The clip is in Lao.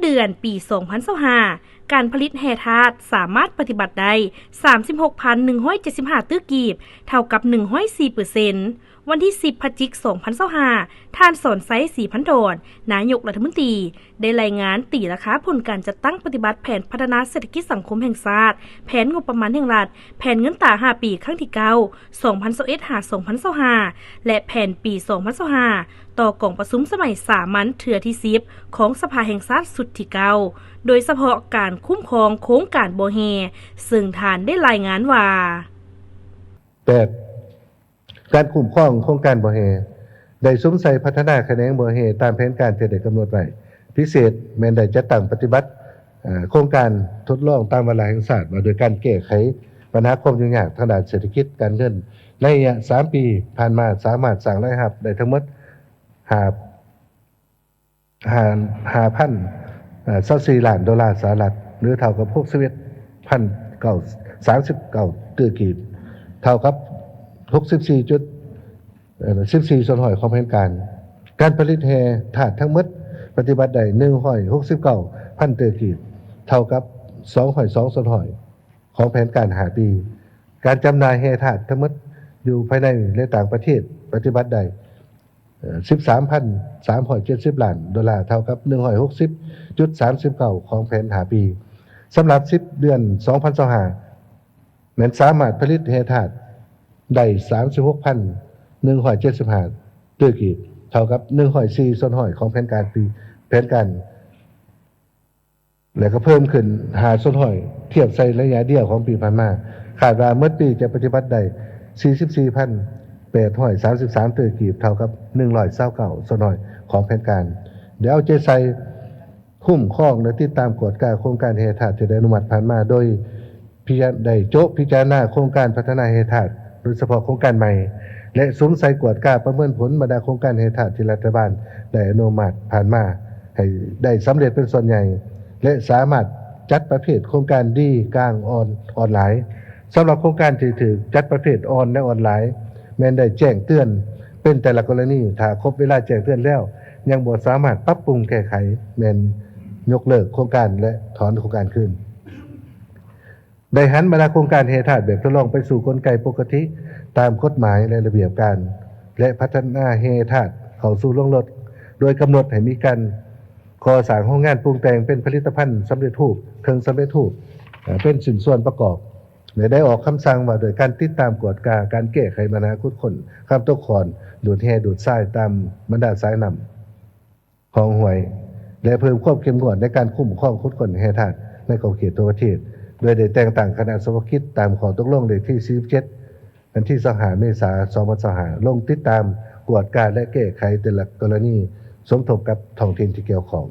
ເດືອນປີສອງພັນຊາວຫ້າ ການຜະລິດແຮ່ທາດສາມາດປະຕິບັດໄດ້ສາມສິບຫົກພັນໜຶ່ງຮ້ອຍເຈັດສິບຫ້າຕື້ກີບ ເທົ່າກັບໜຶ່ງຮ້ອຍສີ່ເປີເຊັນ. ວັນທີສິບ ພະຈິກ ສອງພັນຊາວຫ້າ ທ່ານ ສອນໄຊ ສີພັນດອນ ນາຍົກລັດຖະມົນຕີ ໄດ້ລາຍງານຕີລາຄາຜົນການຈັດຕັ້ງປະຕິບັດແຜນພັດທະນາເສດຖະກິດສັງຄົມແຫ່ງຊາດ, ແຜນງົບປະມານແຫ່ງລັດ, ແຜນເງິນຕາຫ້າປີ ຄັ້ງທີເກົ້າ ສອງພັນຊາວເອັດ ຫາ ສອງພັນຊາວຫ້າ ແລະ ແຜນປີສອງພັນຊາວຫ້າ ຕໍ່ກອງປະຊຸມສະໄໝສາມັນເທື່ອທີສິບ ຂອງສະພາແຫ່ງຊາດຊຸດທີເກົ້າ ໂດຍສະເພາະການຄຸ້ມຄອງໂຄງການບໍ່ແຮ່, ເຊິ່ງທ່ານໄດ້ລາຍງານວ່າ ແປດ ການຄຸ້ມຄອງໂຄງການບໍ່ແຮ່ ໄດ້ສຸມໃສ່ພັດທະນາຂະແໜງບໍ່ແຮ່ຕາມແຜນການທີ່ໄດ້ກຳນົດໄວ້. ພິເສດແມ່ນໄດ້ຈັດຕັ້ງປະຕິບັດ ເອີ ໂຄງການທົດລອງຕາມວາລະແຫ່ງຊາດ ວ່າດ້ວຍການແກ້ໄຂບັນຫາຄວາມຫຍຸ້ງຍາກທາງດ້ານເສດຖະກິດການເງິນ ໃນໄລຍະສາມປີຜ່ານມາ ສາມາດສ້າງລາຍຮັບໄດ້ທັງໝົດຫ້າ ຫ້າ ຫ້າພັນຊາວສີ່ລ້ານໂດລາສະຫະລັດ ຫຼືເທົ່າກັບຫົກສິບເອັດພັນສາມສິບເກົ້າຕື້ກີບ ເທົ່າກັບຫົກສິບສີ່ຈຸດສິບສີ່ສ່ວນຮ້ອຍຂອງແຜນການ. ການຜະລິດແຮ່ທາດທັງໝົດປະຕິບັດໄດ້ໜຶ່ງຮ້ອຍຫົກສິບເກົ້າພັນຕື້ກີບ ເທົ່າກັບສອງຮ້ອຍສອງສ່ວນຮ້ອຍຂອງແຜນການຫ້າປີ. ການຈຳໜ່າຍແຮ່ທາດທັງໝົດຢູ່ພາຍໃນ ແລະ ຕ່າງປະເທດປະຕິບັດໄດ້ ເອີ ສິບສາມພັນສາມຮ້ອຍເຈັດສິບລ້ານໂດລາ ເທົ່າກັບໜຶ່ງຮ້ອຍຫົກສິບຈຸດສາມສິບເກົ້າຂອງແຜນຫ້າປີ. ສຳລັບສິບເດືອນສອງພັນຊາວຫ້າ ແມ່ນສາມາດຜະລິດແຮ່ທາດໄດ້ສາມສິບຫົກພັນໜຶ່ງຮ້ອຍເຈັດສິບຫ້າຕື້ກີບ ເທົ່າກັບໜຶ່ງຮ້ອຍສີ່ສ່ວນຮ້ອຍຂອງແຜນການປີ ແຜນການ ແລະ ກໍເພີ່ມຂຶ້ນຫ້າສ່ວນຮ້ອຍ ທຽບໃສ່ໄລຍະດຽວຂອງປີຜ່ານມາ. ຄາດວ່າໝົດປີຈະປະຕິບັດໄດ້ສີ່ສິບສີ່ພັນແປດຮ້ອຍສາມສິບສາມຕື້ກີບ ເທົ່າກັບໜຶ່ງຮ້ອຍຊາວເກົ້າສ່ວນຮ້ອຍຂອງແຜນການ. ໄດ້ເອົາໃຈໃສ່ຄຸ້ມຄອງ ແລະ ຕິດຕາມກວດກາໂຄງການແຮ່ທາດທີ່ໄດ້ອະນຸມັດຜ່ານມາ ໂດຍ ພິຈາ ໄດ້ໂຈະພິຈາລະນາໂຄງການພັດທະນາແຮ່ທາດ ໂດຍສະເພາະໂຄງການໃໝ່ ແລະ ສຸມໃສ່ກວດກາປະເມີນຜົນບັນດາໂຄງການແຮ່ທາດທີ່ລັດຖະບານໄດ້ອະນຸມັດຜ່ານມາ ໃຫ້ໄດ້ສຳເລັດເປັນສ່ວນໃຫຍ່ ແລະ ສາມາດຈັດປະເພດໂຄງການດີ, ກາງ, ອ່ອນ, ອ່ອນຫຼາຍ. ສຳລັບໂຄງການທີ່ຖືກຈັດປະເພດອ່ອນ ແລະ ອ່ອນຫຼາຍ ແມ່ນໄດ້ແຈ້ງເຕືອນເປັນແຕ່ລະກໍລະນີ. ຖ້າຄົບເວລາແຈ້ງເຕືອນແລ້ວ ຍັງບໍ່ສາມາດປັບປຸງແກ້ໄຂ ແມ່ນຍົກເລີກໂຄງການ ແລະ ຖອນໂຄງການຄືນ. ໄດ້ຫັນບັນດາໂຄງການແຮ່ທາດແບບທົດລອງໄປສູ່ກົນໄກປົກກະຕິຕາມກົດໝາຍ ແລະ ລະບຽບການ ແລະ ພັດທະນາແຮ່ທາດເຂົ້າສູ່ລວງລົດ ໂດຍກຳນົດໃຫ້ມີການກໍ່ສ້າງໂຮງງານປຸງແຕ່ງເປັນຜະລິດຕະພັນສຳເລັດຮູບ, ເຄື່ອງສຳເລັດຮູບ ເປັນຊິ້ນສ່ວນປະກອບ ແລະ ໄດ້ອອກຄຳສັ່ງວ່າດ້ວຍການຕິດຕາມກວດກາການແກ້ໄຂບັນຫາຂຸດຄົ້ນ, ຄຳຕົກຄ້ອນ, ດູດແຮ່ດູດຊາຍຕາມບັນດາສາຍນ້ຳ ຂອງຫ້ວຍ ແລະ ເພີ່ມຄວາມເຂັ້ມງວດໃນການຄຸ້ມຄອງຂຸດຄົ້ນແຮ່ທາດໃນຂອບເຂດທົ່ວປະເທດ ໂດຍໄດ້ແຕ່ງຕັ້ງຄະນະສະເພາະກິດຕາມຂໍ້ຕົກລົງເລກທີສີ່ສິບເຈັດ ວັນທີຊາວຫ້າ ເມສາ ສອງພັນຊາວຫ້າ ລົງຕິດຕາມ, ກວດກາ ແລະ ແກ້ໄຂແຕ່ລະກໍລະນີ ສົມທົບກັບທ້ອງຖິ່ນທີ່ກ່ຽວຂ້ອງ.